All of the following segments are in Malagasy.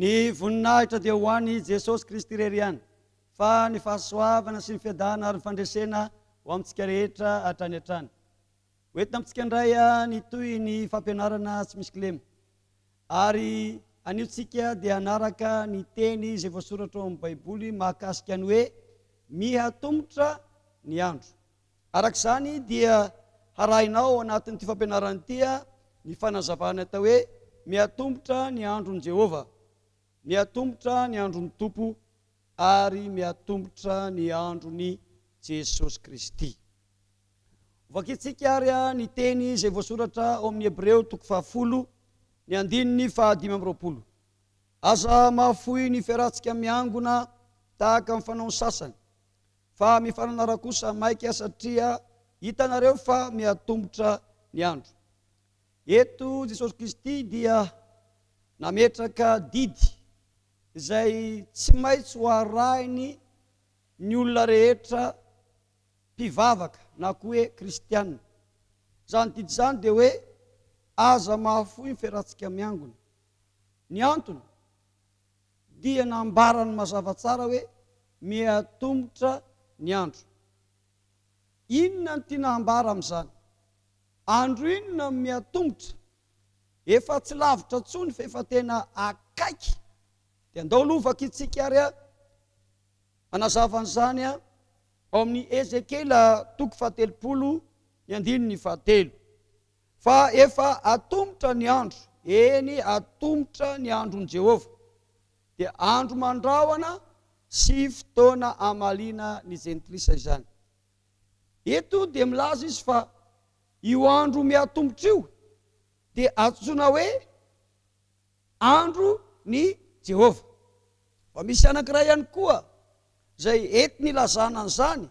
Ny voninahitra dia ho an'i Jesosy Kristy irery ihany, fa ny fahasoavana sy ny fiadanana ary ny fandresena ho amintsika rehetra hatrany hatrany. Ho entina amintsika indray ny tohin'ny fampianarana tsy misy kilema. Ary anio tsika dia hanaraka ny teny izay voasoratra ao amin'ny Baiboly mahakasika ny hoe mihatomotra ny andro. Araka izany dia harahinao ao anatin'ity fampianarana ity ny fanazavana atao hoe mihatomotra ny andron'i Jehovah, mihatomotra ny andron'ny Tompo ary mihatomotra ny andron'i Jesosy Kristy. Hovakintsika ary ny teny izay voasoratra ao amin'ny Hebreo toko fahafolo ny andininy faha-25. Aza mahafoy ny fiarahantsika miangona tahaka ny fanaon'ny sasany, Fa mifananara kosa maika satria hitanareo fa mihatombotra ny andro. Eto Jesosy Kristy dia nametraka didy izay tsy maintsy ho arahiny ny olona rehetra mpivavaka na koa hoe kristiana. Izany didy izany dia hoe aza mahafoy ny fiarahantsika miangona. Ny antony dia nambarany mazava tsara hoe Mihatomotra ny andro. Inona no tiana hambara amin'izany? Andro inona no mihatomotra? Efa tsy lavitra intsony fa efa tena akaiky. Dia andao aloha vakintsika ary hanazava an'izany ao amin'ny Ezekiela toko fahatelopolo ny andininy fahatelo. Fa efa atomotra ny andro, eny atomotra ny andron'i Jehovah. Dia andro mandrahona sy fotoana hamaliana ny jentilisa izany. Eto dia milaza izy fa io andro mihatombotra io dia antsoina hoe andro ny Jehovah. Fa misy anankiray ihany koa izay entiny ilazana an'izany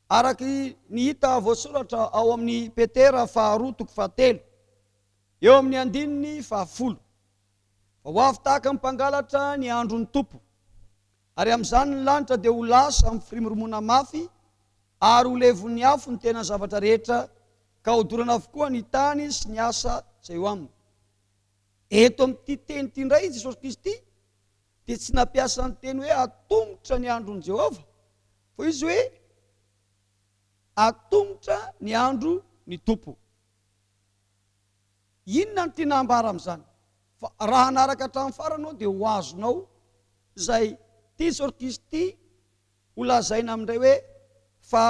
araka ny hita voasoratra ao amin'ny Petera faharoa toko fahatelo eo amin'ny andininy fahafolo. Fa ho avy tahaka ny mpangalatra ny andron'ny Tompo, ary amin'izany ny lanitra dia ho lasa amin'ny firimorimoana mafy, ary ho levon'ny afo ny tena zavatra rehetra, ka hodorana avokoa ny tany sy ny asa izay eo aminy. Eto amin'ity teny ity indray i Jesosy Kristy dia tsy nampiasa ny teny hoe atomotra ny andron'i Jehovah, fa izy hoe atomotra ny andro ny Tompo. Inona no tiana hambara amin'izany? Fa raha hanaraka hatramin'ny farany ianao dia ho azonao izay tian'i Jesoa Kristy ho lazaina amin'indray hoe fa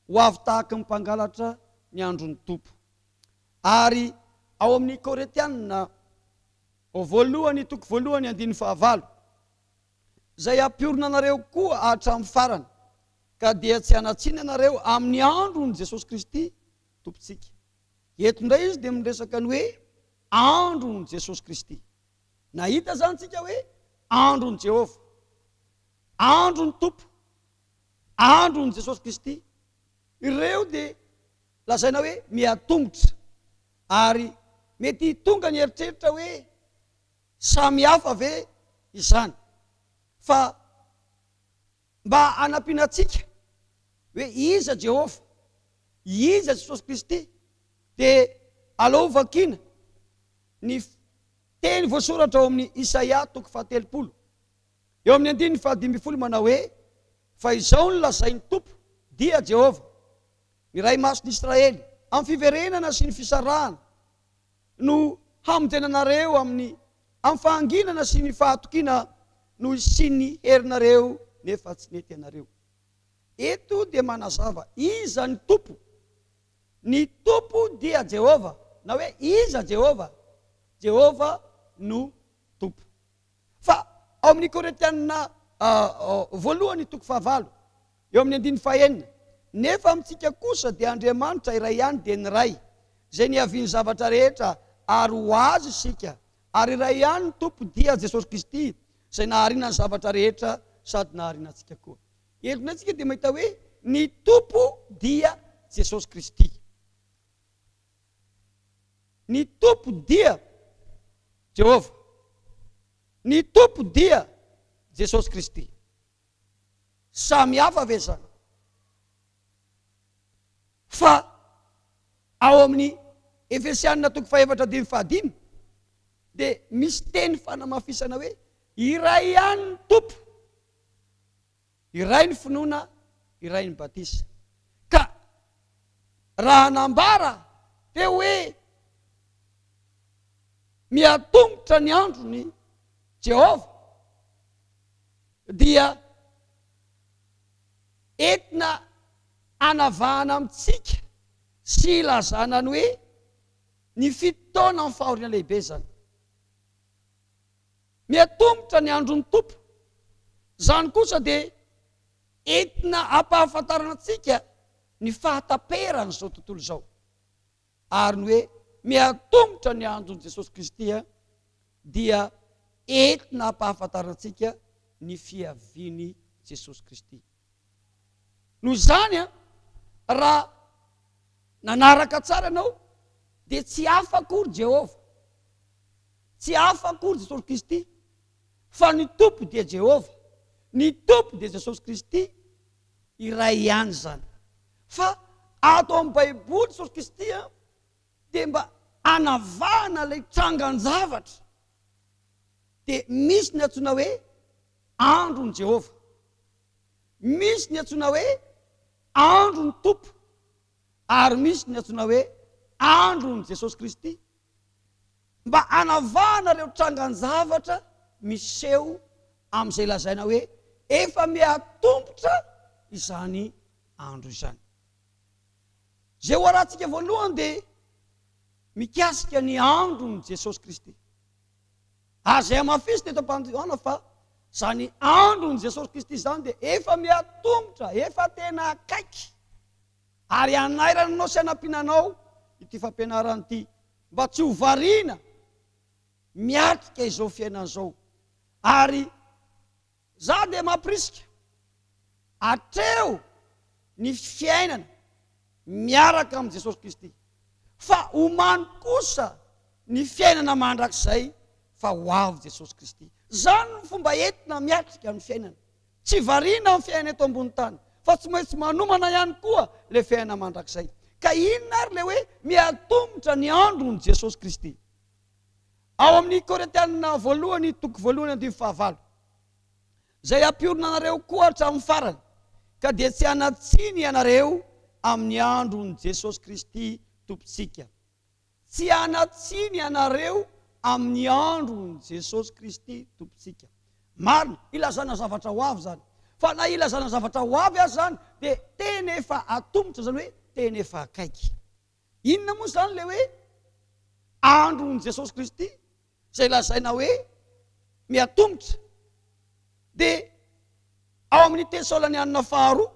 ho avy tahaky ny mpangalatra ny andron'ny Tompo. Ary ao amin'ny Korintiana voalohany toko voalohany andininy fahavalo, izay hampiorina anareo koa hatramin'ny farany, ka dia tsy hanan-tsiny ianareo amin'ny andron'i Jesosy Kristy Tompontsika. Eto indray izy dia miresaka ny hoe andron'i Jesosy Kristy. Nahita izany tsika hoe andron'i Jehovah, andron'ny Tompo, andron'i Jesosy Kristy. Ireo dia lazaina hoe mihatongotra ary mety tonga ny eritreritra hoe samy hafa ve izany? Fa Mba hanampiana antsika hoe iza Jehovah, iza Jesosy Kristy, dia aleo hovakiana ny teny voasoratra ao amin'ny Isaia toko fahatelopolo, eo amin'ny andininy fahadimy ambin'ny folo manao hoe, Fa izao no lazain'ny Tompo, dia Jehovah, ny Ray Masin'i Israely, Amin'ny fiverenana sy ny fisarahana no hamonjena anareo amin'ny Amin'ny fahanginana sy ny fahatokiana no hisian'ny herinareo nefa tsy nety ianareo. Eto dia manazava iza ny Tompo. Ny Tompo dia Jehovah na hoe iza Jehovah? Jehovah no Tompo. Fa ao amin'ny Korintiana voalohany toko fahavalo eo amin'ny andininy fahenina, Nefa amintsika kosa dia Andriamanitra iray ihany dia ny Ray, izay niavian'ny zavatra rehetra, ary ho Azy isika, ary iray ihany ny Tompo dia Jesosy Kristy, izay nahariana ny zavatra rehetra sady nahariana antsika koa. Eto indray isika dia mahita hoe ny Tompo dia Jesosy Kristy. Ny Tompo dia Jehovah. Ny Tompo dia Jesosy Kristy. Samy hafa ve izany? Fa ao amin'ny Efesianina toko fahefatra andininy fahadimy Dia misy teny fanamafisana hoe iray ihany ny Tompo, iray ny finoana, iray ny batisa. Ka raha nambara teo hoe mihatongotra ny andron'i Jehovah dia entina hanavahana amintsika sy hilazana ny hoe ny fito taona amin'ny fahoriana lehibe izany. Mihatongotra ny andron'ny Tompo. Izany kosa dia entina hampahafantarana antsika ny fahataperan'izao tontolo izao. Ary ny hoe mihatongotra ny andron'i Jesosy Kristy dia entina hampahafantarana antsika ny fiavian'i Jesosy Kristy. Noho izany, raha nanaraka tsara ianao, dia tsy hafa akory Jehovah, tsy hafa akory Jesosy Kristy, fa ny Tompo dia Jehovah, ny Tompo dia Jesosy Kristy, iray ihany izany. Fa ato amin'ny Baiboly Jesosy Kristy dia mba hanavahana ilay trangan-javatra, dia misy ny antsoina hoe andron'i Jehovah. Misy ny antsoina hoe andron'ny Tompo ary misy ny antsoina hoe andron'i Jesosy Kristy mba hanavahana ireo trangan-javatra miseho amin'izay lazaina hoe efa mihatombotra izany andro izany. Izay ho arahantsika voalohany dia mikasika ny andron'i Jesosy Kristy. Ary izay hamafisina eto am-pandohana fa izany andron'i Jesosy Kristy izany dia efa mihatongotra, efa tena akaiky. Ary hanairana anao sy hanampiana anao ity fampianarana ity mba tsy ho variana miatrika izao fiainana izao. Ary za dia mampirisika, atreho ny fiainana miaraka amin'i Jesosy Kristy, fa omano kosa ny fiainana mandrakizay fa ho avy Jesosy Kristy. Izany no fomba entina miatrika ny fiainana. Tsy variana amin'ny fiainana eto ambony tany, fa tsy maintsy manomana ihany koa ilay fiainana mandrakizay. Ka inona ary ilay hoe miha-tomotra ny andron'i Jesosy Kristy? Ao amin'ny Korintiana voalohany toko voalohany andininy fahavalo. Izay hampiorina anareo koa hatramin'ny farany, ka dia tsy hanan-tsiny ianareo amin'ny andron'i Jesosy Kristy Tompontsika. Tsy hanan-tsiny ianareo amin'ny andron'i Jesosy Kristy Tompontsika. Marina, ilazana zavatra ho avy izany. Fa na ilazana zavatra ho avy aza izany, dia tena efa atomotra, izany hoe tena efa akaiky. Inona moa izany ilay hoe andron'i Jesosy Kristy izay lazaina hoe miatomotra? Dia ao amin'ny Tesalonianina faharoa,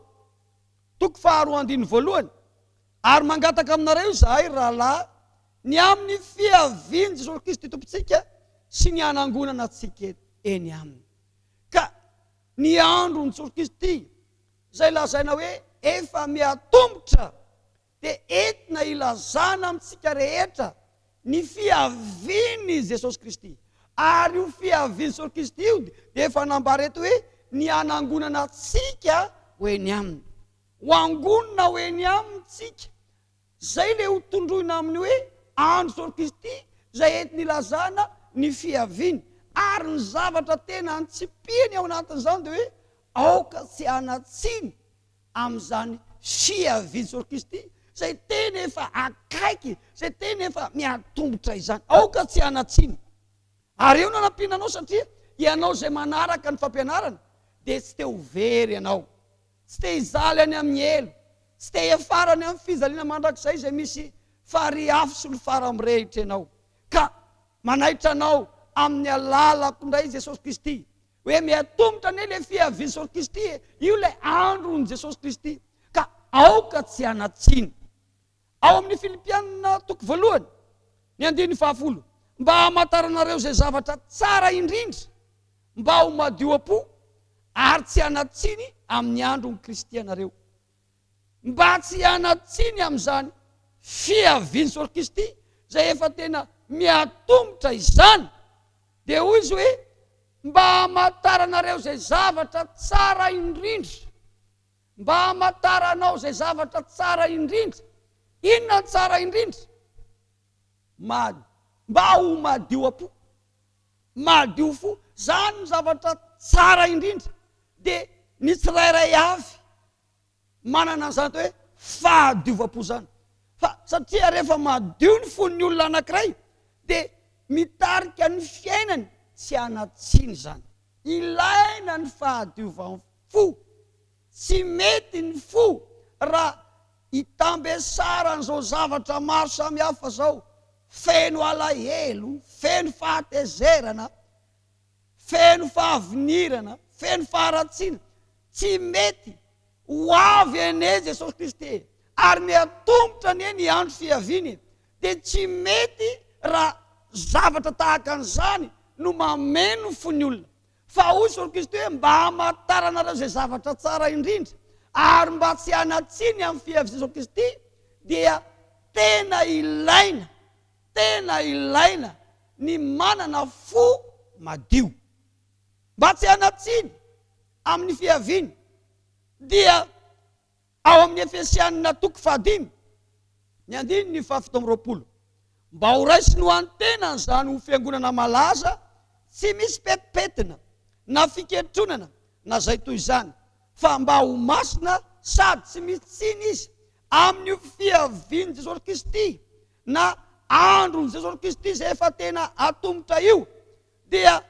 toko faharoa andininy voalohany, Ary mangataka aminareo izahay, ry rahalahy, ny amin'ny fiavian'i Jesosy Kristy Tompontsika sy ny hanangonana antsika eny aminy. Ka ny andron'i Jesosy Kristy izay lazaina hoe efa miatomotra dia entina hilazana amintsika rehetra ny fiavian'i Jesosy Kristy. Ary io fiavian'i Jesosy Kristy io dia efa nambara eto hoe ny hanangonana antsika ho eny aminy. Ho angonina ho eny aminy tsika. Izay ilay ho tondroina amin'ny hoe andro Jesosy Kristy izay entiny ilazana ny fiaviany. Ary ny zavatra tena antsipihany ao anatin'izany dia hoe aoka tsy hanan-tsiny amin'izany fiavian'i Jesosy Kristy izay tena efa akaiky, izay tena efa miatombotra izany. Aoka tsy hanan-tsiny. Ary eo no anampiana anao satria ianao izay manaraka ny fampianarana dia tsy te ho very ianao. Tsy te hijaly any amin'ny helo. Tsy te hiafara any amin'ny fijaliana mandrakizay izay misy farihy afo solifara mirehitra ianao. Ka manaitra anao amin'ny alalako indray Jesosy Kristy. Hoe miatomotra anie ilay fiavian'i Jesosy Kristy e! Io ilay andron'i Jesosy Kristy. Ka aoka tsy hanan-tsiny. Ao amin'ny Filipiana toko voalohany, ny andininy fahafolo, Mba hamantaranareo izay zavatra tsara indrindra, mba ho madio am-po ary tsy hanan-tsiny amin'ny andron'i Kristy ianareo. Mba tsy hanan-tsiny amin'izany fiavian'i Jesosy Kristy izay efa tena miatomotra izany, dia hoy izy hoe, Mba hamantaranareo izay zavatra tsara indrindra. Mba hamantaranao izay zavatra tsara indrindra. Inona ny tsara indrindra? Mba ho madio am-po. Madio fo, zany no zavatra tsara indrindra. Dia ny tsirairay avy manana an'izany atao hoe fahadiovam-po izany. Fa satria rehefa madio ny fon'ny olona anankiray dia mitarika ny fiainany tsy hanan-tsiny izany. Ilaina ny fahadiovam-fo. Tsy mety ny fo raha itambesaran'izao zavatra maro samihafa izao, feno alahelo, feno fahatezerana, feno fahavinirana, feno faharatsiana. Tsy mety. Ho avy anie Jesosy Kristy e! Ary miha-tongotra anie ny andro fiaviany e! Dia tsy mety raha zavatra tahaka an'izany no mameno ny fon'ny olona. Fa hoy Jesosy Kristy hoe, Mba hamantaranareo izay zavatra tsara indrindra, ary mba tsy hanan-tsiny amin'ny fiavian'i Jesosy Kristy, dia tena ilaina, tena ilaina ny manana fo madio. Mba tsy hanan-tsiny amin'ny fiaviany, dia ao amin'ny Efesianina toko fahadimy, ny andininy fahafito amby 20, Mba ho raisiny ho an'ny tenany izany ho fiangonana malaza, tsy misy petipetina, na fiketronana, na izay toy izany, fa mba ho masina sady tsy misy tsiny izy, amin'io fiavian'i Jesosy Kristy, na andron'i Jesosy Kristy izay efa tena atomotra io. dia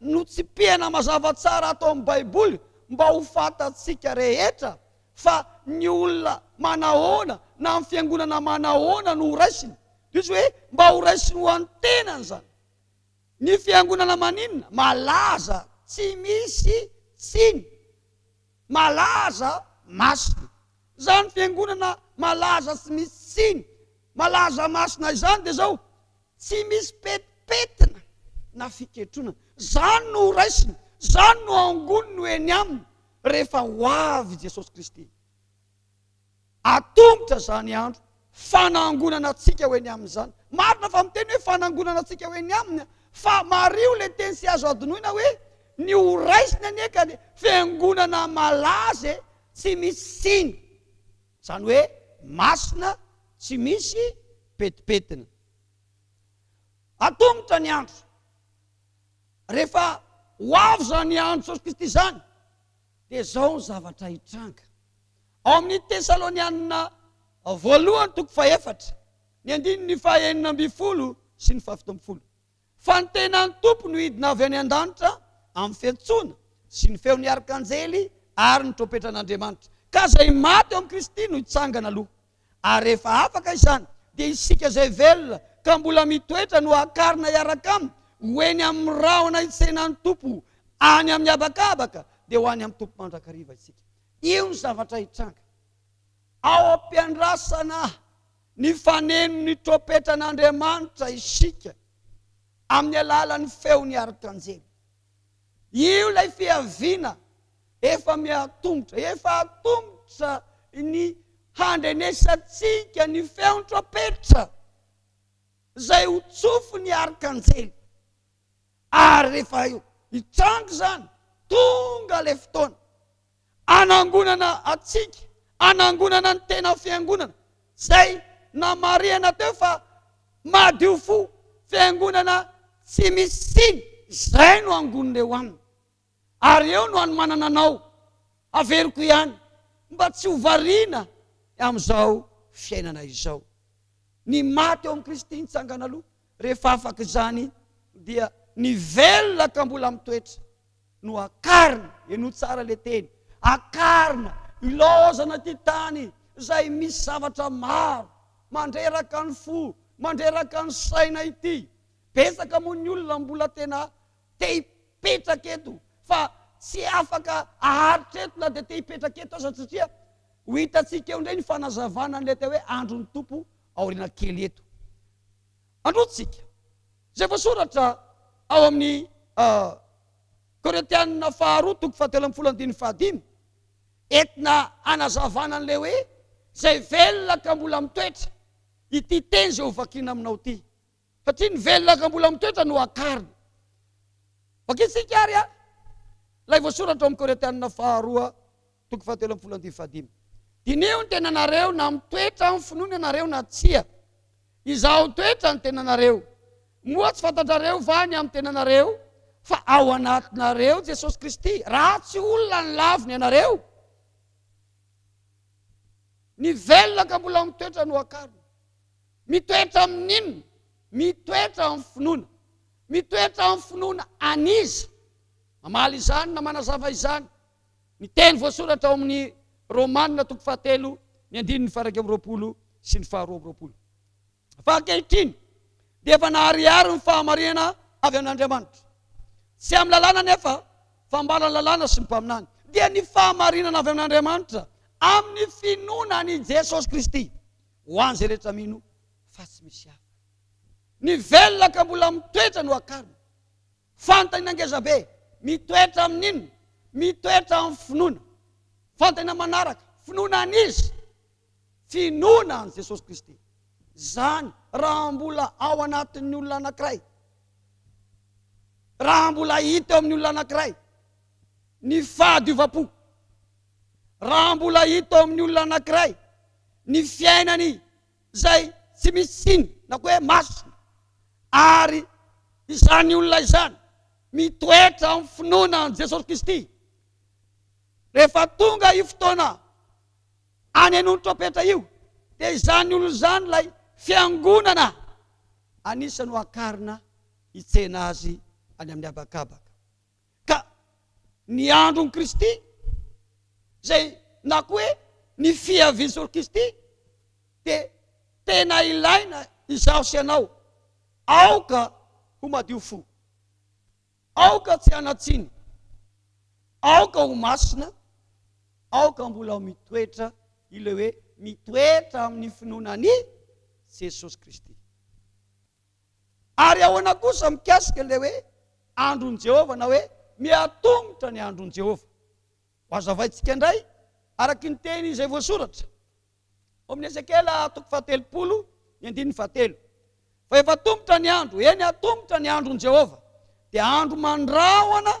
notsipihana mazava tsara ato amin'ny Baiboly mba ho fantatsika rehetra fa ny olona manahoana na ny fiangonana manahoana no horaisiny. Dia izy hoe mba horaisiny ho an'ny tenany izany. Ny fiangonana maninona? Malaza tsy misy tsiny. Malaza masina. Izany fiangonana malaza tsy misy tsiny, malaza masina izany dia izao, Tsy misy petipetina na fiketronana. Izany no horaisiny, izany no hangoniny ho eny aminy rehefa ho avy Jesosy Kristy. Atombotra izany andro fanangonana antsika ho eny aminy izany. Marina fa miteny hoe fanangonana antsika ho eny aminy, fa mariho ilay teny tsy azo adinoina hoe ny horaisiny anie ka ny fiangonana malaza e, tsy misy tsiny. Izany hoe masina tsy misy petipetina. Atomotra ny andro. Rehefa ho avy izany andro Jesosy Kristy izany, dia izao ny zavatra hitranga. Ao amin'ny Tesalonianina voalohany toko fahefatra, ny andininy fahenina ambin'ny folo sy ny fahafito ambin'ny folo. Fa ny tenan'ny Tompo no hidina avy any an-danitra amin'ny fiantsoana sy ny feon'ny arkanjely ary ny trompetran'Andriamanitra, ka izay maty ao amin'i Kristy no hitsangana aloha. Ary rehefa afaka izany, dia isika izay velona ka mbola mitoetra no hakarina hiaraka aminy ho eny amin'ny rahona hitsena ny Tompo any amin'ny habakabaka, dia ho any amin'ny Tompo mandrakariva isika. Io ny zavatra hitranga. Ao am-piandrasana ny fanenon'ny trompetran'Andriamanitra isika amin'ny alalan'ny feon'ny arkanjely. Io ilay fiaviana efa miha-tongotra, efa atomotra ny handrenesantsika ny feon-trompetra izay ho tsofin'ny arkanjely. Ary rehefa hitranga izany, tonga ilay fotoana hanangonana antsika, hanangonana ny tena fiangonana, izay namarihana teo fa madio fo, fiangonana tsy misy tsiny, izay no angonina eo aminy. Ary eo no hanomanana anao, averiko ihany, mba tsy ho variana amin'izao fiainana izao. Ny maty ao amin'i Kristy nitsangana aloha, rehefa afaka izany dia ny velona ka mbola mitoetra no akarina, henoy tsara le teny, akarina, ilaozana ity tany izay misy zavatra maro mandreraka ny fo, mandreraka ny saina ity. Betsaka moa ny olona mbola tena te hipetraka eto fa tsy afaka aharitra eto na dia te hipetraka eto aza satria ho hitantsika eo indray ny fanazavana an'ilay atao hoe andron'ny Tompo aoriana kely eto. Androtsika izay voasoratra ao amin'ny Korintianina faharoa toko fahatelo ambin'ny folo andininy fahadimy, entina hanazavana an'ilay hoe izay velona ka mbola mitoetra, ity teny izay hovakiana aminao ity. Satria ny velona ka mbola mitoetra no hakarina. Vakintsika ary a, ilay voasoratra ao amin'ny Korintianina faharoa toko fahatelo ambin'ny folo andininy fahadimy. Diniho ny tenanareo na mitoetra amin'ny finoana ianareo na tsia. Izaho toetra ny tenanareo. Moa tsy fantatrareo va ny amin'ny tenanareo? Fa ao anatinareo Jesosy Kristy, raha tsy olona ny laviny ianareo, ny velona ka mbola mitoetra no akarina. Mitoetra amin'inona? Mitoetra amin'ny finoana. Mitoetra amin'ny finoana an'iza? Mamaly izany na manazava izany ny teny voasoratra ao amin'ny Romana toko fahatelo ny andininy faha-21 sy ny faha-22. Fa ankehitriny dia efa naharihary ny fahamarinana avy amin'Andriamanitra. Tsy amin'ny lalàna anefa, fa ambara ny lalàna sy ny mpaminany. Dia ny fahamarinana avy amin'Andriamanitra amin'ny finoana an'i Jesosy Kristy ho an'izay rehetra mino fa tsy misy hafa. Ny velona ka mbola mitoetra no akarina. Fanontaniana ngezabe, mitoetra amin'inona? Mitoetra amin'ny finoana. Fanontaniana manaraka, finoana an'iza? Finoana an'i Jesosy Kristy. Izany raha mbola ao anatin'ny olona anankiray, raha mbola hita eo amin'ny olona anankiray ny fahadiovam-po, raha mbola hita eo amin'ny olona anankiray ny fiainany izay tsy misy tsiny na koa hoe masina, ary izany olona izany mitoetra amin'ny finoana an'i Jesosy Kristy, rehefa tonga io fotoana any an'io trompetra io, dia izany olona izany ilay fiangonana anisan'ny ho akarina hitsena azy any amin'ny habakabaka. Ka ny andron'i Kristy, izay na koa hoe ny fiavian'i Jesosy Kristy, dia tena ilaina izaho sy ianao, aoka ho madio fo. Aoka tsy hanan-tsiny, aoka ho masina, aoka mbola ho mitoetra, ilay hoe mitoetra amin'ny finoana an'i Jesosy Kristy. Ary ahoana kosa mikasika ilay hoe andron'i Jehovah na hoe mihatongotra ny andron'i Jehovah? Ho hazavaintsika indray araka ny teny izay voasoratra Ao amin'ny Ezekiela toko fahatelopolo, ny andininy fahatelo. Fa efa atomotra ny andro, eny atomotra ny andron'i Jehovah, dia andro mandrahona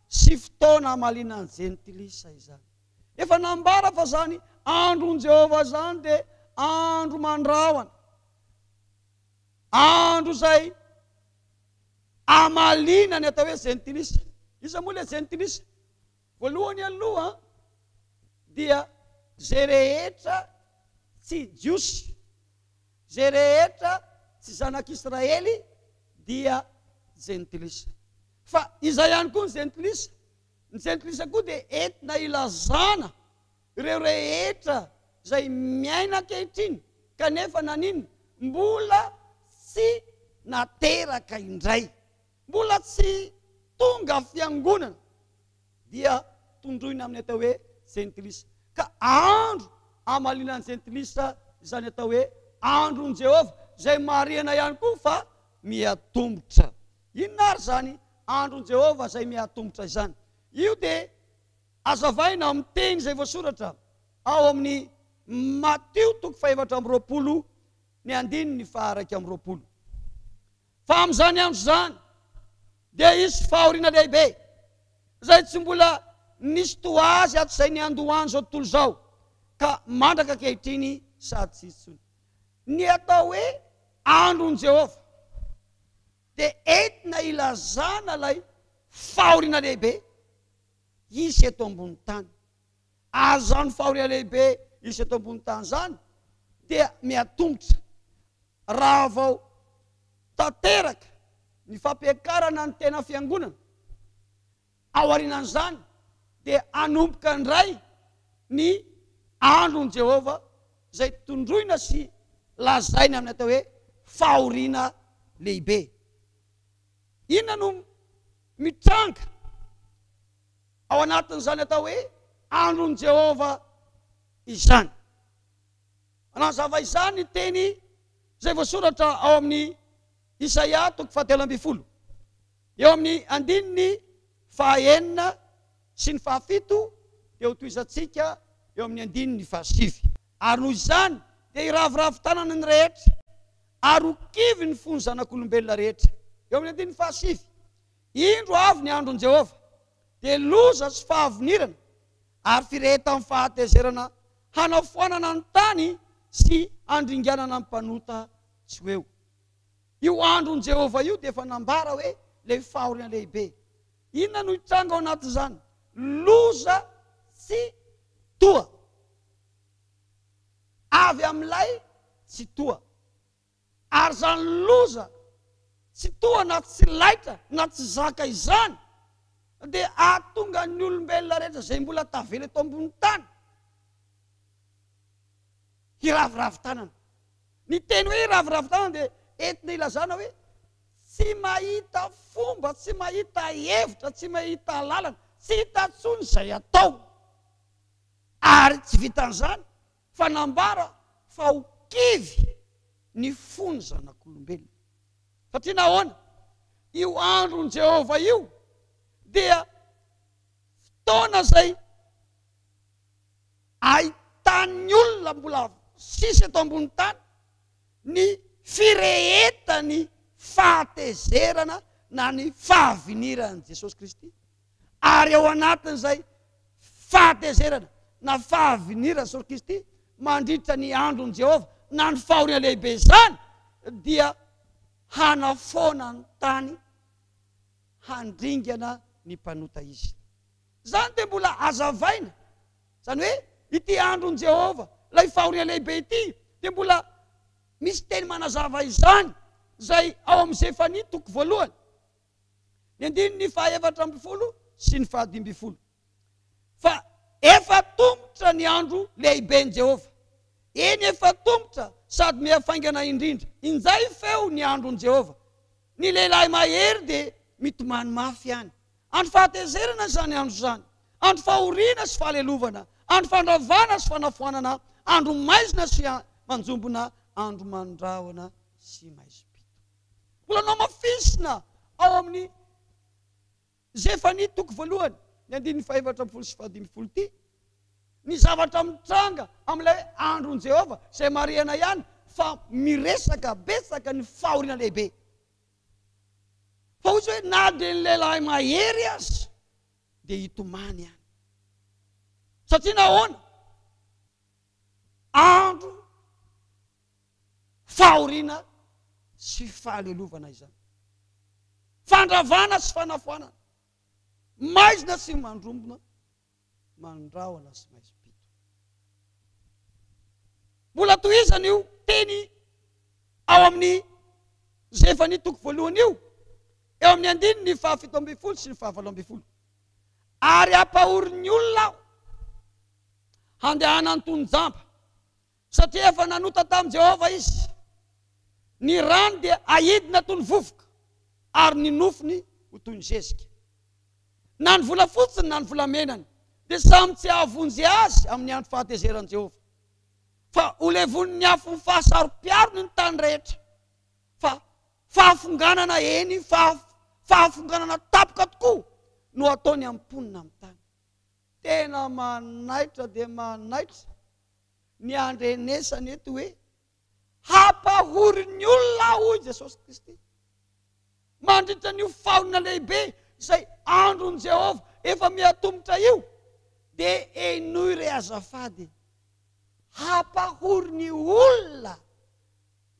sy fotoana hamaliana ny jentilisa izany. Efa nambara fa izany andron'i Jehovah izany dia andro mandrahona, andro izay hamaliana ny atao hoe jentilisa. Iza moa ilay jentilisa? Voalohany aloha dia izay rehetra tsy Jiosy, izay rehetra tsy zanak'Israely dia jentilisa. Fa iza ihany koa ny jentilisa? Ny jentilisa koa dia entina ilazana ireo rehetra izay miaina ankehitriny kanefa naninona? Mbola tsy nateraka indray. Mbola tsy tonga fiangonana dia tondroina amin'ny atao hoe jentilisa. Ka andro hamaliana ny jentilisa izany atao hoe andron'i Jehovah, izay marihana ihany koa fa mihatombotra. Inona ary izany andron'i Jehovah izay mihatombotra izany? Io dia hazavaina amin'ny teny izay voasoratra ao amin'ny Matio toko fahefatra amby roapolo ny andininy faha-21. Fa amin'izany andro izany dia hisy fahoriana lehibe, izay tsy mbola nisy toa azy hatrizay niandohan'izao tontolo izao ka mandraka ankehitriny sady tsy hisy intsony. Ny atao hoe andron'i Jehovah dia entina ilazana ilay fahoriana lehibe hisy eto ambony tany. Ary izany fahoriana lehibe hisy eto ambony tany izany dia miatombotra raha vao tanteraka ny fampiakarana ny tena fiangonana. Aorianan'izany dia hanomboka indray ny andron'i Jehovah izay tondroina sy lazaina amin'ny atao hoe fahoriana lehibe. Inona no mitranga? Ao anatin'izany atao hoe andron'i Jehovah izany. Manazava izany ny teny izay voasoratra ao amin'ny Isaia toko fahatelo ambin'ny folo, eo amin'ny andininy fahaenina sy ny fahafito, dia hotohizantsika eo amin'ny andininy fahasivy. Ary noho izany dia hiraviravy tanana ny rehetra, ary ho kivy ny fon'ny zanak'olombelona rehetra. Eo amin'ny andininy fahasivy, Indro avy ny andron'i Jehovah, dia loza sy fahavinirana ary firehetan'ny fahatezerana hanafoanana ny tany sy handringanana ny mpanota tsy ho eo. Io andron'i Jehovah io dia efa nambara hoe ilay fahoriana lehibe. Inona no hitranga ao anatin'izany? Loza tsy toa. Avy amin'ilay tsy toa. Ary izany loza tsy toa na tsy laitra na tsy zaka izany dia hahatonga ny olombelona rehetra izay mbola tavela eto ambony tany hiraviravy tanana. Ny teny hoe hiraviravy tanana dia entina ilazana hoe tsy mahita fomba, tsy mahita hevitra, tsy mahita lalana, tsy hita intsony izay atao. Ary tsy vitan'izany fa nambara fa ho kivy ny fon'ny zanak'olombelona. Satria nahoana? Io andron'i Jehovah io dia fotoana izay ahitan'ny olona mbola sisa eto ambony tany ny firehetan'ny fahatezerana na ny fahaviniran'i Jesosy Kristy. Ary ao anatin'izay fahatezerana na fahaviniran'i Jesosy Kristy mandritra ny andron'i Jehovah na ny fahoriana lehibe izany dia hanafoana ny tany handringana ny mpanota izy. Izany dia mbola hazavaina, izany hoe ity andron'i Jehovah, ilay fahoriana lehibe ity, dia mbola misy teny manazava izany izay ao amin'ny Zefania toko voalohany, ny andininy faha-14 sy ny faha-15. Fa efa tomotra ny andro lehiben'i Jehovah. Eny, efa tomotra sady mihafaingana indrindra. Injay feo ny andron'i Jehovah. Ny lehilahy mahery dia mitomany mafy ihany. Andro fahatezerana izany andro izany, andro fahoriana sy fahalelovana, andro fandravana sy fanafoanana, andro maizina sy manjombona, andro mandrahona sy maizim-pito. Mbola nohamafisina ao amin'ny Zefania toko voalohany, ny andininy faha-14 sy faha-15 ity, ny zavatra mitranga amin'ilay andron'i Jehovah, izay marihana ihany fa miresaka betsaka ny fahoriana lehibe. Fa hoy izy hoe na dia ny lehilahy mahery aza dia hitomany ihany. Satria nahoana? Andro fahoriana sy fahalelovana izany. Fandravana sy fanafoanana. Maizina sy mandrombona. Mandrahona sy maizim-pito. Mbola tohizana io teny ao amin'ny Zefania toko voalohany io, eo amin'ny andininy faha-17 sy ny faha-18. Ary hampahorin'ny olona aho handehanany toy ny jamba, satria efa nanota tamin'i Jehovah izy. Ny rany dia haidina toy ny vovoka, ary ny nofony ho toy ny zezika. Na ny volafotsiny na ny volamenany dia samy tsy hahavonjy azy amin'ny andro fahatezeran'i Jehovah. Fa holevonin'ny afon'ny fahasaro-piarony ny tany rehetra. Fa fahafonganana, eny, fahafonganana tampoka tokoa no hataony amin'ny mponina amin'ny tany. Tena manaitra dia manaitra ny handrenesana eto hoe Hampahory ny olona aho, hoy Jesosy Kristy. Mandritra an'io fahoriana lehibe izay andron'i Jehovah efa mihatomotra io, dia henoy re azafady, hampahory ny olona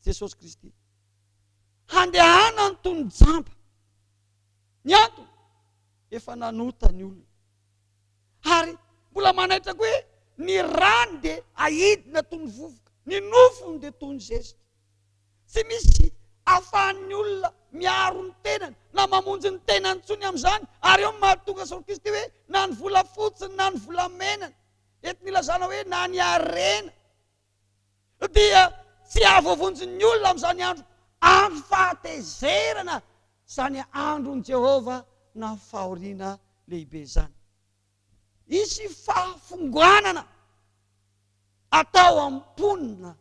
Jesosy Kristy. Handehanany toy ny jamba. Ny antony, efa nanota ny olona. Ary mbola manaitra koa hoe ny rany dia aidina toy ny vovoka, ny nofony dia toy ny zezika. Tsy misy ahafahan'ny olona miaro ny tenany na mamonjy ny tenany intsony amin'izany. Ary eo no mahatonga Saoly Kristy hoe na ny volafotsiny na ny volamenany, entina ilazana hoe na ny harena, dia tsy hahavoavonjy ny olona amin'izany andro andro fahatezerana izany andron'i Jehovah na fahoriana lehibe izany. Hisy fahafonganana atao amin'ny mponina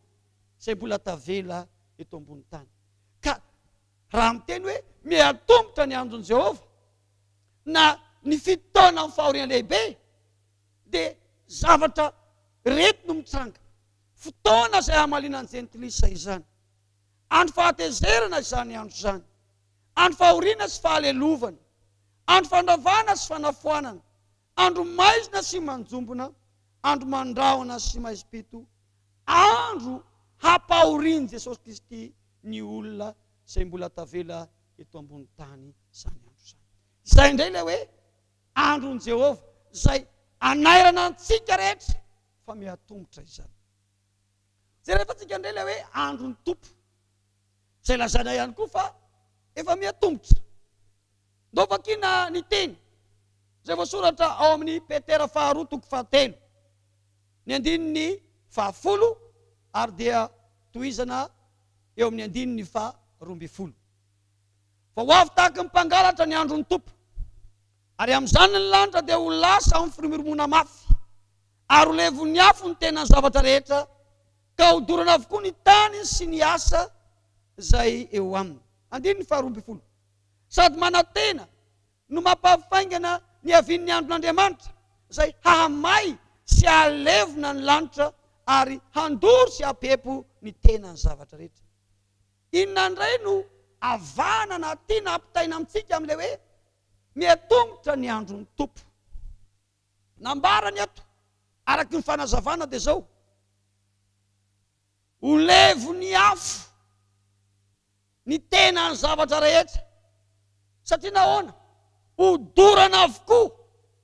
izay mbola tavela eto ambony tany. Ka raha miteny hoe miha-tongotra ny andron'i Jehovah na ny fito taona amin'ny fahoriana lehibe, dia zavatra ireto no mitranga. Fotoana izay hamaliana ny jentilisa izany. Andro fahatezerana izany andro izany. Andro fahoriana sy fahalelovana. Andro fandravana sy fanafoanana. Andro maizina sy manjombona. Andro mandrahona sy maizim-pito. Andro hampahorian'i Jesosy Kristy ny olona izay mbola tavela eto ambony tany izany andro izany. Izay indray ilay hoe andron'i Jehovah, izay anairana antsika rehetra fa mihatomotra izany. Jerefantsika indray ilay hoe andron'ny Tompo, izay lazaina ihany koa fa efa mihatomotra. Ndao vakiana ny teny izay voasoratra ao amin'ny Petera faharoa toko fahatelo, ny andininy fahafolo ary dia tohizana eo amin'ny andininy faha 12. Fa ho avy tahaka ny mpangalatra ny andron'ny Tompo, ary amin'izany ny lanitra dia ho lasa amin'ny firimorimoana mafy, ary ho levon'ny afo ny tenan'ny zavatra rehetra, ka hodorana avokoa ny tany sy ny asa izay eo aminy. Andininy faha 12. Sady manantena no mampahafaingana ny havian'ny andron'Andriamanitra, izay hahamay sy hahalevona ny lanitra ary handoro sy hampiempo ny tenan'ny zavatra rehetra. Inona indray no avahana na tiana hampitaina amintsika amin'ilay hoe miha-tongotra ny andron'ny Tompo? Nambarany eto, araka ny fanazavana dia izao, Ho levon'ny afo ny tenan'ny zavatra rehetra. Satria nahoana? Hodorana avokoa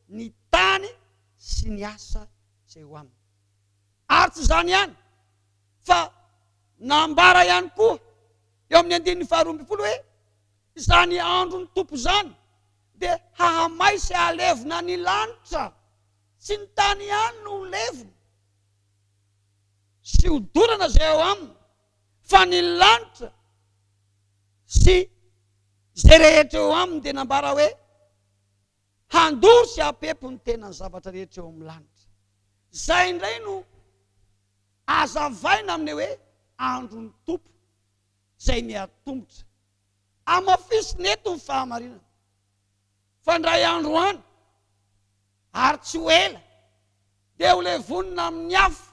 ny tany sy ny asa izay eo aminy. Ary tsy izany ihany, fa nambara ihany koa eo amin'ny andininy faha 12 hoe, Izany andron'ny Tompo izany dia hahamay sy hahalevona ny lanitra. Tsy ny tany ihany no ho levona sy hodorana izay ao aminy, fa ny lanitra sy izay rehetra eo aminy dia nambara hoe handoro sy hapepo ny tenan'ny zavatra rehetra eo amin'ny lanitra. Izay indray no azavaina amin'ny hoe andron'ny Tompo izay mihatongotra. Hamafisina eto ny fahamarinana fa indray andro any ary tsy ho ela dia ho levonina amin'ny afo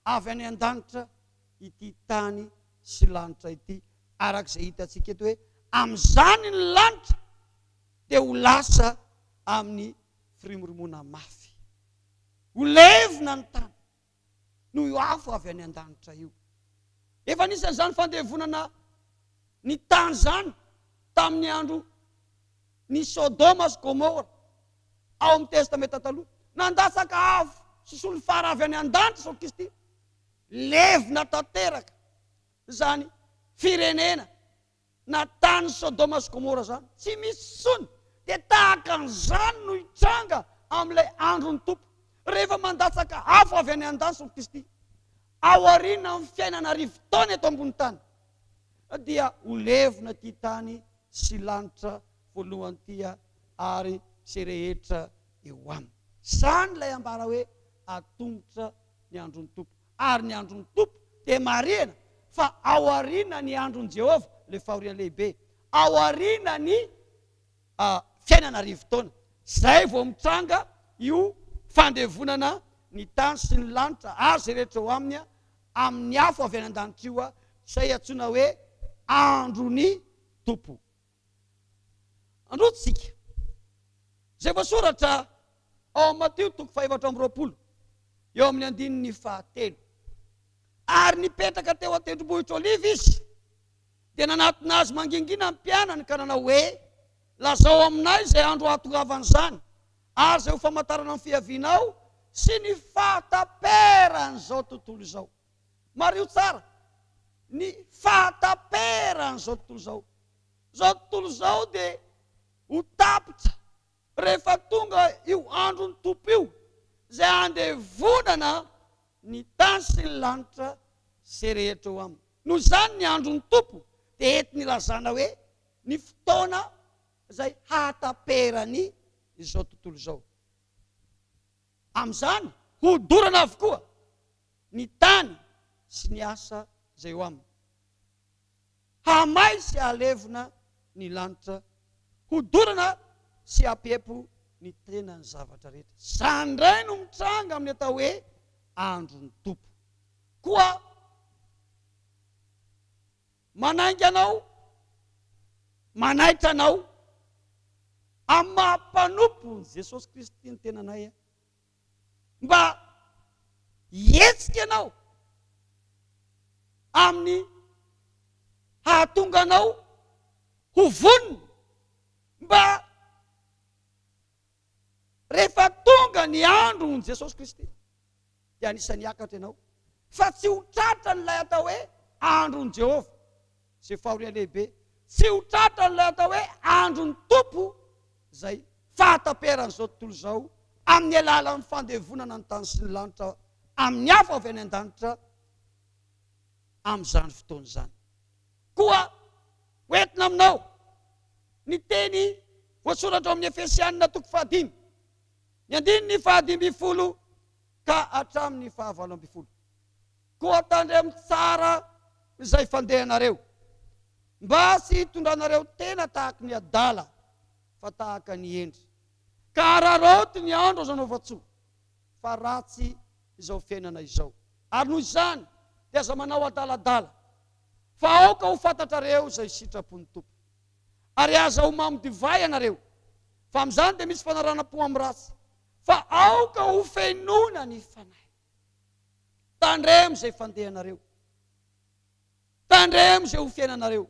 avy any an-danitra ity tany sy lanitra ity, araka izay hitantsika eto hoe amin'izany ny lanitra dia ho lasa amin'ny firimorimoana mafy. Ho levona ny tany noho io afo avy any an-danitra io. Efa nisy an'izany fandevonana ny tany izany tamin'ny andro ny Sodoma sy Gomora ao amin'ny Testamenta Taloha. Nandatsaka afo sy solifara avy any an-danitra Jesosy Kristy. Levona tanteraka izany firenena na tany Sodoma sy Gomora izany. Tsy misy intsony. Dia tahaka an'izany no hitranga amin'ilay andron'ny Tompo. Rehefa mandatsaka afo avy any an-danitra Jesosy Kristy, aorianan'ny fiainana arivo taona eto ambony tany, dia ho levona ity tany sy lanitra voalohany ity ary izay rehetra eo aminy. Izany ilay ambara hoe atongotra ny andron'ny Tompo. Ary ny andron'ny Tompo dia marihina fa aoriana ny andron'i Jehovah, ilay fahoriana lehibe, aoriana ny fiainana arivo taona. Izay vao mitranga io fandevonana ny tany sy ny lanitra ary izay rehetra eo aminy amin'ny afo avy any an-danitra io, izay antsoina hoe andron'ny Tompo. Androtsika izay voasoratra ao amin'ny Matio toko faha-24 eo amin'ny andininy fahatelo. Ary nipetraka teo an-tendrombohitra Oliva izy, dia nanatona azy mangingina ny mpianany ka nanao hoe, Lazao aminay izay andro hahatongavan'izany, ary izay ho famantarana ny fiavianao sy ny fahataperan'izao tontolo izao. Mariho tsara, ny fahataperan'izao tontolo izao. Izao tontolo izao dia ho tapitra rehefa tonga io andron'ny Tompo io, izay handevonana ny tany sy ny lanitra sy rehetra eo aminy. Noho izany ny andron'ny Tompo dia entiny ilazana hoe ny fotoana izay hahataperany izao tontolo izao. Amin'izany, hodorana avokoa ny tany sy ny asa izay eo aminy. Hahamay sy hahalevona ny lanitra, hodorana sy hampiepo ny tenan'ny zavatra rehetra. Izany indray no mitranga amin'ny atao hoe andron'ny Tompo. Koa manainga anao, manaitra anao amin'ny maha mpanompon'i Jesosy Kristy ny tenanay mba hihetsika ianao amin'ny hahatonga anao ho vonona mba andron'i Jesosy Kristy, dia anisan'ny hiakatra ianao, fa tsy ho tratran'ilay atao hoe andron'i Jehovah, izay fahoriana lehibe, tsy ho tratran'ilay atao hoe andron'ny Tompo, izay fahataperan'izao tontolo izao amin'ny alalan'ny fandevonana ny tany sy ny lanitra amin'ny afo avy any an-danitra amin'izany fotoana izany. Koa hoentina aminao ny teny voasoratra ao amin'ny Efesianina toko fahadimy, ny andininy fahadimbifolo ka hatramin'ny fahavalo ambin'ny folo. Koa tandremo tsara izay fandehanareo, mba tsy hitondranareo tena tahaky ny adala, fa tahaka ny hendry. Ka araraoty ny andro azo anaovan-tsoa, fa ratsy izao fiainana izao. Ary noho izany dia aza manao adaladala, fa aoka ho fantatrareo izay sitrapon'ny Tompo. Ary aza ho mamo divay ianareo, fa amin'izany dia misy fanaranam-po amin'ny ratsy, fa aoka ho fenoina ny Fanahy. Tandremo izay fandehanareo. Tandremo izay ho fiainanareo.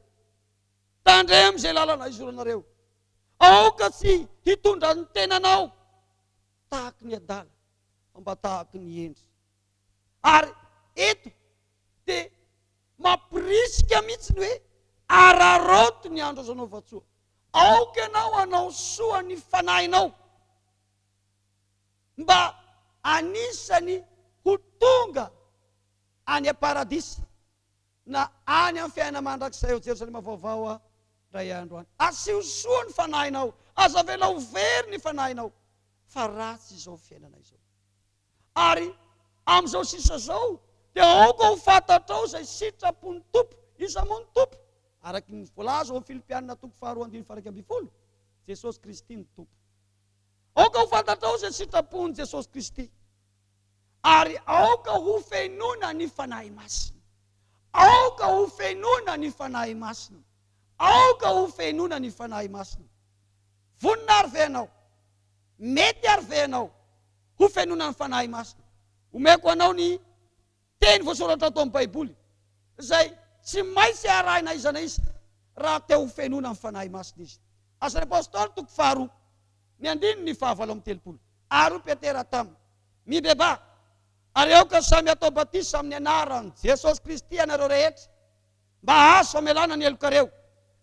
Tandremo izay lalana izoranareo. Aoka tsy hitondra ny tenanao tahaky ny adala, fa mba tahaky ny hendry. Ary eto dia mampirisika mihitsy ny hoe araraoty ny andro azo anaovan-tsoa. Aoka ianao hanao soa ny fanahinao mba anisany ho tonga any am-paradisa na any amin'ny fiainana mandrakizay ao Jerosalema Vaovao indray andro any. Asio soa ny fanahinao, aza avela ho very ny fanahinao, fa ratsy izao fiainana izao. Ary amin'izao sisa izao dia aoka ho fantatrao izay sitrapon'ny Tompo. Iza moa ny Tompo? Araka ny voalaza ao amin'ny Filipianina toko faharoa andininy faha-11, Jesosy Kristy no Tompo. Aoka ho fantatrao izay sitrapon'i Jesosy Kristy. Ary aoka ho fenoina ny Fanahy Masina. Aoka ho fenoina ny Fanahy Masina. Aoka ho fenoina ny Fanahy Masina. Vonona ary ve ianao? Mety ary ve ianao ho fenoina ny Fanahy Masina? Omeko anao ny teny voasoratra ato amin'ny Baiboly izay tsy maintsy arahina iza na iza raha te ho fenoina ny Fanahy Masina izy. Asan'ny Apostoly toko faharoa, ny andininy fahavalo amby telopolo. Ary hoy Petera taminy, Mibebaha, ary aoka samy hatao batisa amin'ny anaran'i Jesosy Kristy ianareo rehetra, mba hahazo famelana ny helokareo,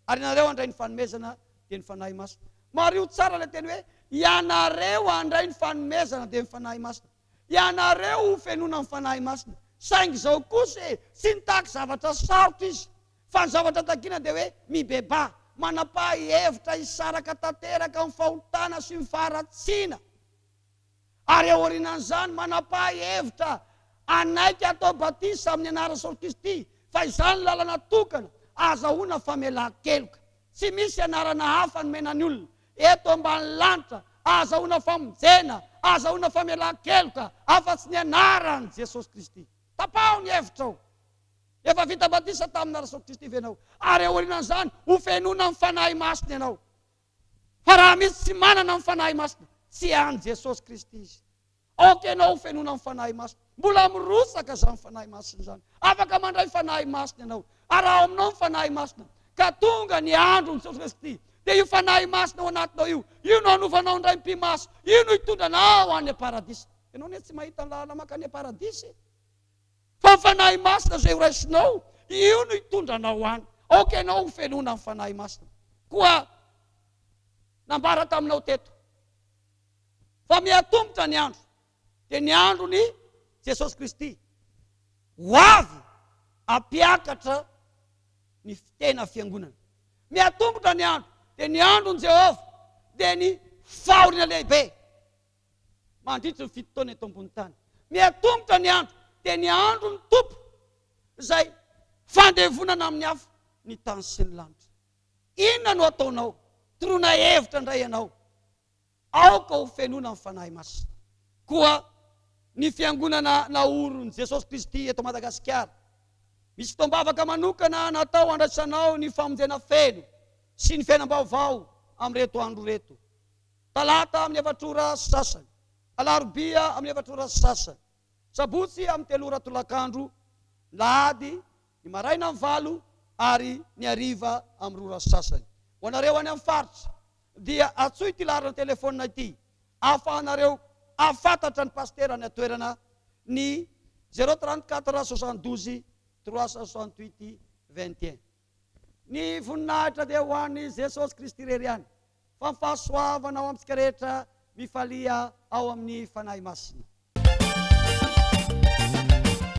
ary ianareo handray ny fanomezana, dia ny Fanahy Masina. Mariho tsara ilay teny hoe, ianareo handray ny fanomezana, dia ny Fanahy Masina. Ianareo ho fenoina ny Fanahy Masina. Saingy izao kosa e, tsy nitaky zavatra sarotra izy, fa ny zavatra takiana dia hoe mibebaha, manapaha hevitra hisaraka tanteraka amin'ny fahotana sy ny faharatsiana, ary aorianan'izany manapaha hevitra hanaiky hatao batisa amin'ny anaran'i Jesosy Kristy, fa izany no lalana tokana ahazahoana famelan-keloka. Tsy misy anarana hafa nomena ny olona eto ambany lanitra ahazahoana famonjena, ahazahoana famelan-keloka, afa-tsy ny anaran'i Jesosy Kristy. Tapaho ny hevitrao. Efa vita batisa tamin'ny anaran'i Jesosy Kristy ve ianao? Ary aorianan'izany, hofenoina amin'ny Fanahy Masina ianao. Fa raha misy tsy manana ny Fanahy Masina, tsy an'i Jesosy Kristy izy. Aoka ianao ho fenoina amin'ny Fanahy Masina. Mbola mirotsaka izany Fanahy Masina izany. Afaka mandray Fanahy Masina ianao. Ary raha ao aminao ny Fanahy Masina, ka tonga ny andron'i Jesosy Kristy, dia io Fanahy Masina ao anatinao io, io no hanovanao indray mpimaso, io no hitondra anao any am-paradisa. Ianao anie tsy mahita ny lalana mankany am-paradisa e. Fa ny Fanahy Masina izay horaisinao, io no hitondra anao any. Aoka ianao ho fenoina amin'ny Fanahy Masina. Koa nambara taminao teto fa mihatongotra ny andro, dia ny andron'i Jesosy Kristy ho avy hampiakatra ny tena fiangonana. Mihatongotra ny andro, dia ny andron'i Jehovah, dia ny fahoriana lehibe mandritry ny fito taona eto ambony tany. Mihatongotra ny andro, dia ny andron'ny Tompo izay fandevonana amin'ny afo ny tany sy ny lanitra. Inona no ataonao? Toroana hevitra indray ianao. Aoka ho fenoina ny Fanahy Masina. Koa ny Fiangonana naorin'i Jesosy Kristy eto Madagasikara, misy fotoam-bavaka manokana natao handraisanao ny famonjena feno sy ny fiainam-baovao amin'ireto andro ireto. Talata amin'ny efatra ora sy sasany, Alarobia amin'ny efatra ora sy sasany, Sabotsy amin'ny telo ora tolakandro, Lahady ny maraina amin'ny valo ary ny hariva amin'ny roa ora sy sasany. Ho anareo any amin'ny faritra dia antsoy ity laharana telefaonina ity ahafahanareo. hahafantatra ny pasitera any an-toerana ny 034 72 368 21. Ny voninahitra dia ho an'i Jesosy Kristy irery ihany, fa ny fahasoavana ho amintsika rehetra mifalia ao amin'ny Fanahy Masina.